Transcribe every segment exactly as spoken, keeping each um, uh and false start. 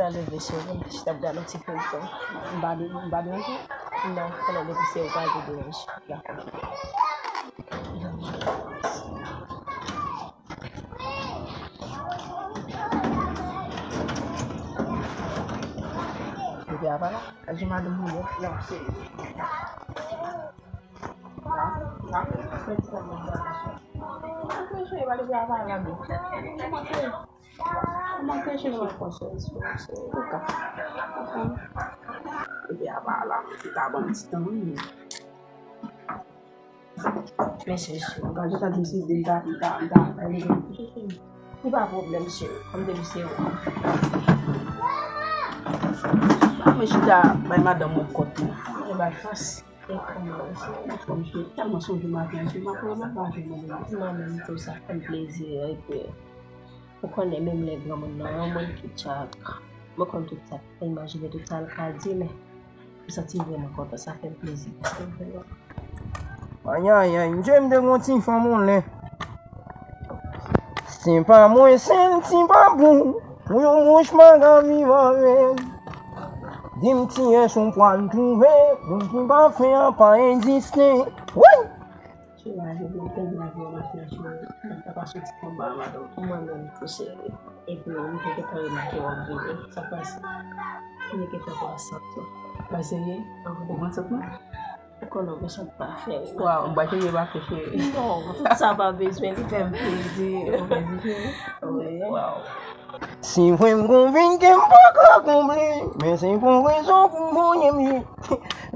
Leve sou mwen, si t ap gade yon ti feyton. M pa de-, m pa deranje? Non, konnen depi se ou pa vle deranje. Dakò. Bebe a pa la? Aji madanm mwen, non, se Mwen te chèche pa li vle pale avè m. Mwen te chèche konsèy sou, sou, ou ka. Epi apa la, ou ta ban m ti tan, wi. Mèsi, mèsi. Ou ka jis di m si m ta, m ta, m ta, m ta. Li pa pwoblèm, cheri. Kòm depi se ou. Mwen chita bay madanm mwen kòd mwen. Mwen bay fas. E kòman ou se? Anfòm, cheri, tèlman sonje maten an, cheri, m ap rele pa jwenn ou. Mwen menm tou, sa fè m plezi, epi ou konnen menm lè granmoun nan yon moun ki tchak, mwen konn tout sa, imajine tout sa l ka di, men m santi m vrèman kontan, sa fè m plezi. Ayayay, m te gen yon ti fanm yon lè. Se pa mwen, se l, se pa pou. Pou yon bouch m pa ka viv avè l. Di m kiyès ou pral twouve, moun ki pa fè a pa egziste. Wi! Cheri, a, je vle tèlman vle maten an, cheri. Mwen ta pase yon ti konba a madanm. Mwen menm tou, cheri. Epi, m te gentan remake w ap vini. Sa k pase? M te gentan pran sant ou. Pase ye? Ou pran sant mwen? Ou konnen w gon sant pa fè, wi. Waw, m pa cheri pa fè cheri. Non, tout sa pa bezwen, li fè m plezi. Ou plezi cheri? Wi. Waw. Si vre m konvenke m pa ka konble, men se pou rezon pou voye m ye.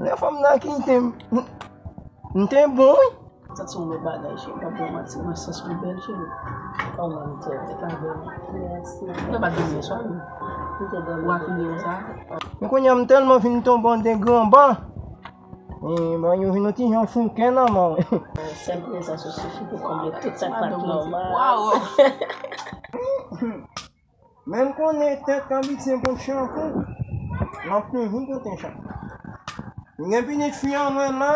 Lè fanm nan kite m, m te bon, wi. Sa se yon lòt bagay, cheri. Pa bon manti, nan sans ou bèl, cheri. Kòman m te, te ka bèl? Mèsi. Ou te pa dòmi yè swa, wi. M te dòmi. Ou afime konsa? Men kounye a m tèlman fin tonbe an de granba. E, ban yo vin yon ti jan fouke nan men w. Sèl prezans ou sifi pou konble tout sa k pa t nòmal. Waw! Men m konnen tèt k abitye pot chanpou, m ap toujou pote chanpou. M gen pitit fi an mwen la,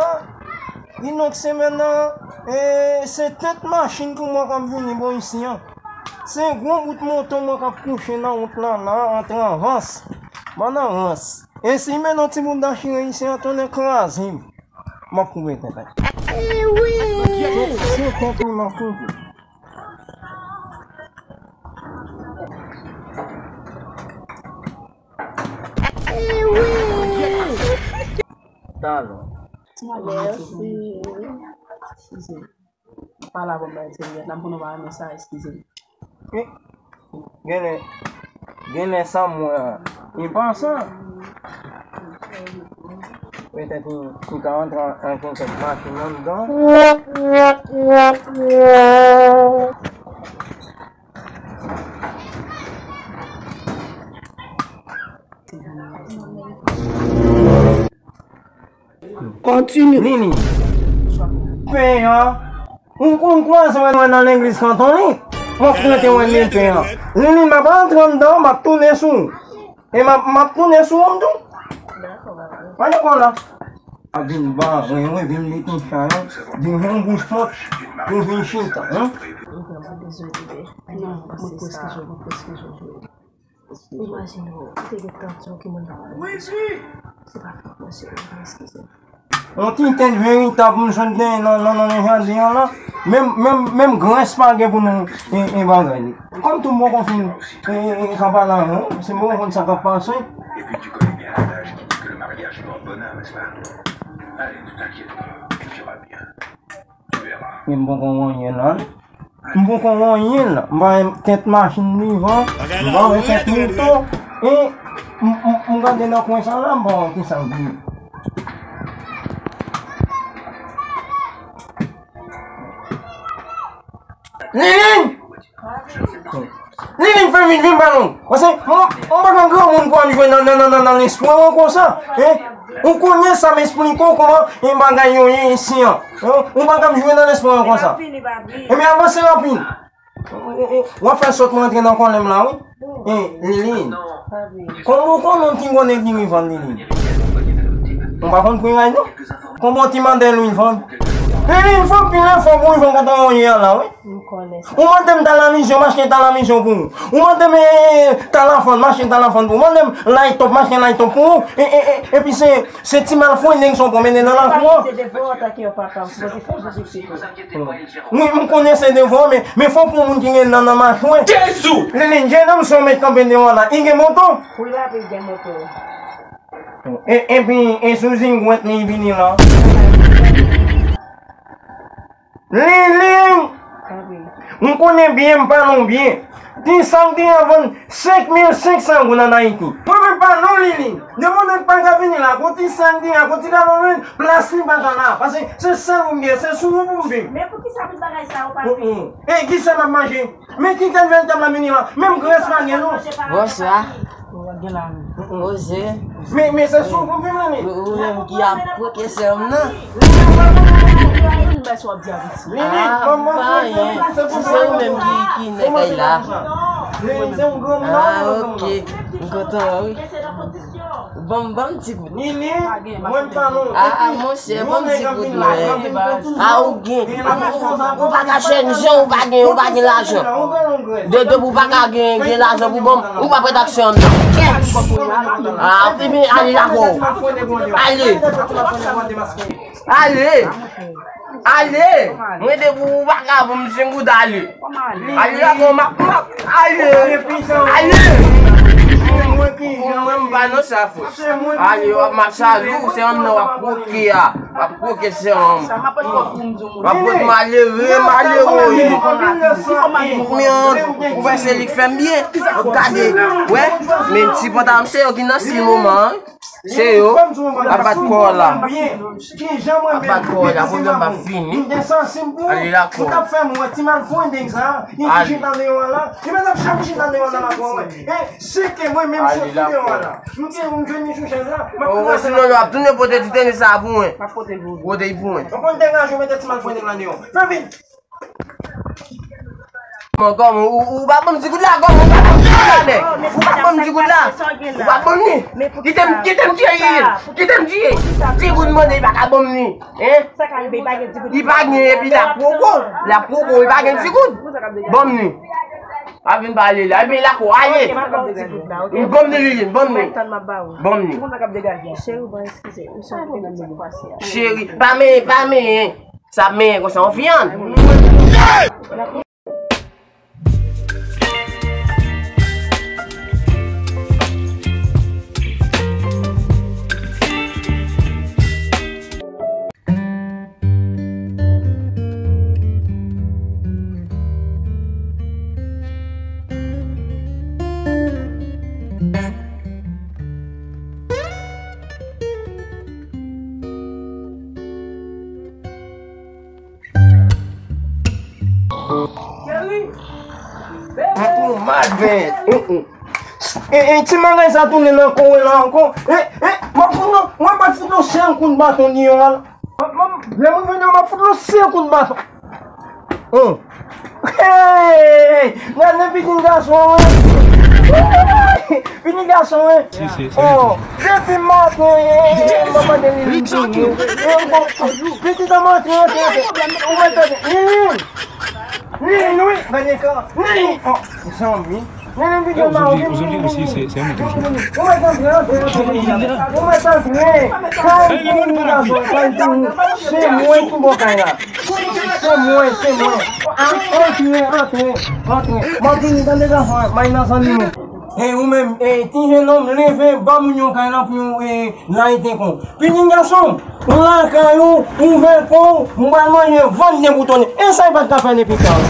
li nonk semèn nan, e, se tèt machin pou mwen k ap vini bò isi an. Se gwo bout moto mwen k ap kouche nan wout lan la, antre an rans. Ban nan rans. E si m mennen yon ti bout dachire isi an, tonnè kraze m. M ap koupe tèt la. Se, se tèt li m ap koupe. Talon. Mèsi. Eskize m. M pa la pou m bay sèvyèt la, m konnen w pa renmen sa, eskize m. Genlè, genlè sa m wè a, li pa sa. Petèt li, li ka antre an, an kèk machin anndan. Kontinye. Lili. Pen an. Ou, ou kwaze mwen nan legliz kanton li. Mwen prete mwen li pen an. Lili, m ap antre anndan, m ap tounen sou ou. E m ap, m ap tounen sou ou tou. Pa gen pwoblèm. A vin ba, mwen, mwen vin li tou sa, hein. Di yon bouch pot, ou vin chita, hein. Mwen vrèman dezole, bebe. Non, mwen preske jwe, mwen preske jwe. Imajine w, ou te gen tantye w ki moun pa wè. Wi, si. Se pa fòt mwen, cheri, mwen eskize. Yon ti tèt veritab m sot genyen nan, nan, nan, nan jaden an la. Menm, menm, menm grès pa gen pou nou, e, e bagay li. Kòm tou m poko fin, e, e, e, ka pale avè w, se m poko konn sa k ap pase. Et puis tu connais bien l'adage qui dit que le mariage porte bonheur, n'est-ce pas? Allez, ne t'inquiète pas, tout ira bien. Tu verras. Men m poko wè anyen la. M poko wè anyen la. M pa wè tèt machin devan. M pa wè tèt moto. E m, m, m gade nan kwen sa la, m pa wè kisa k gen. Lilin! Lilin, fè vit, vin ba nou. Paske m, m pa nan granmoun pou al jwe nan, nan, nan, nan, nan lespri w konsa. Hein? Ou konnen sa m esplike w kòman, e, bagay yo ye isi an. Hein? Ou pa ka jwe nan lespri w konsa. Ebyen, avanse rapid. W ap fè sòt mwen antre nan kòlè m la, wi. E, Lilin. Kòman w konnen yon ti gwo nèg li vivan, Lilin? Ou pa konn pri ray, non? Kòman yon ti mandèl li vivan? Lilin, fò pil efò pou rive kote w ye a la, wi. M konnen sa. Ou mande m ta la mizyon, m achte ta la mizyon pou ou. Ou mande m, eh, ta la fann, m achte ta la fann pou ou. Ou mande m light up, m achte light up pou ou. E, e, e, epi se, se ti malfrendeng sa w pran mennen nan lakou an. Se devwa w antanke yon papa, ou sipoze fè pitit ou. Wi, m konnen se devwa w, men, men fò w pran moun ki gen nan, nan machwè. Jezi! Lilin, jennonm sa w met kanpe deyò a la, li gen moto? Wi, papi, li gen moto. E, epi, e sou zingwèt li vini la. Lilin! Papi. M konnen byen, m pa non byen. Ti sa w te vann senk mil senk san goud ann Ayiti. Mwen menm pa non Lilin. Depi w nèk pa ka vini la, gon ti sa w te, gon ti galon lwil, plas li pa ta la. Paske se sèl ou m gen, se sou ou pou m viv. Men poukisa tout bagay sa yo, papi? Mm, mm. E kisa m ap manje? Men ki kèl vèl tab la vini la, menm grès pa gen non. Bonswa. Oze. Men, men se sou konfime li. Ou, ou menm ki ap koke sè m nan. Lili, ah, manman, pa anyen. Se ou menm ki, ki nèg kay la. Se yon granmoun. Ah, ok. M kontan, wi. Ban m, ban m ti gout. Lili, mwen pa non. Ah, monchè, ban m ti gout, mwen. Ah, ou gen. Ou pa ka chèn jan, ou pa gen, ou pa gen lajan. De, de, ou pa ka gen, gen lajan pou ban m, ou pa prèt ak sè m nan. Ah, epi ale lakò. Ale. Ale. Ale. Mwen te pou ou pa ka ban m senk goud, ale. Ale lakò, m ap, m ap, ale. Ale. Mwen ki jan, mwen m pa nan sa, frè. Ale, w ap, m ap salye w, se anndan w ap kwoke a. W ap kwoke, se yon. W ap pot malere, malere w ye. Men, ou wè se li k fè m byen. Gade, wè, men ti pantalon se yo ki nan sil moman an. Se yo. Ap bat kò la. Ap bat kò la, pwoblèm pa fini. Ale lakò. Li mèt ap chèche chita deyò a la, lakò, wè. E, si ke mwen menm soti deyò a la, m te, m jwenn li sou chèz la, m ap kraze l. Sinon, w ap tounen pote ti tenis sa pou mwen. M ap pote l pou ou. Pote l pou mwen. Ou konn degaje w mete ti malfrendeng la deyò. Fè vit. Kòman, kòman, ou, ou pa ban m ti goud la, kòman, ou pa ban m ti goud la, nèg? Ou pa ban m ti goud la. Ou pa ban m li. Kite m, kite m tiye li. Kite m tiye. Ti goud mande, li pa ka ban m li. Hein? Sa ka rive, li pa gen ti goud. Li pa gen, epi l ap poko. L ap poko, li pa gen ti goud. Ban m li. Pa vin pale la. Epi lakò, ale. Ban m li, Lilin, ban m li. Ban m li. Cheri, pa menyen, pa menyen. Sa ap menyen konsa, yon vyann. Ou, ou mal, men. E, e, ti mangay sa tounen nan kò w la ankò. E, e, m ap fout nou, mwen pa t fout nou sèl kout baton deyò a la. M, m, lè mwen vini, m ap fout nou sèl kout baton. Hum. Hey! Gade pitit gason, wi. Pitit gason, wi. Oh, depi maten, eh, eh, eh, m ap mande li, li vini. Eh, bon, pitit an maten, antre, antre. Ou mèt tande. Lilin. Lilin, wi. Gade ka. Lilin. Oh, zanmi. Lilin, vini la, vini, vini, vini. Ou mèt antre, antre, antre. Ou mèt antre. Kay pou ou, gason, kay pou ou. Se mwen ki bò kay la. Se mwen, se mwen. Antre, antre, antre. M ap vini, tande gason, m al nan zanmi nou. Hey, ou menm, hey, ti jenòm, leve, ba moun yon kay la pou yon, eh, layite kon. Pitit gason, ou lakay ou, ouvè kò w, m pral manje vant nèg ou tounen. E sa li pa t ka fè depi tan.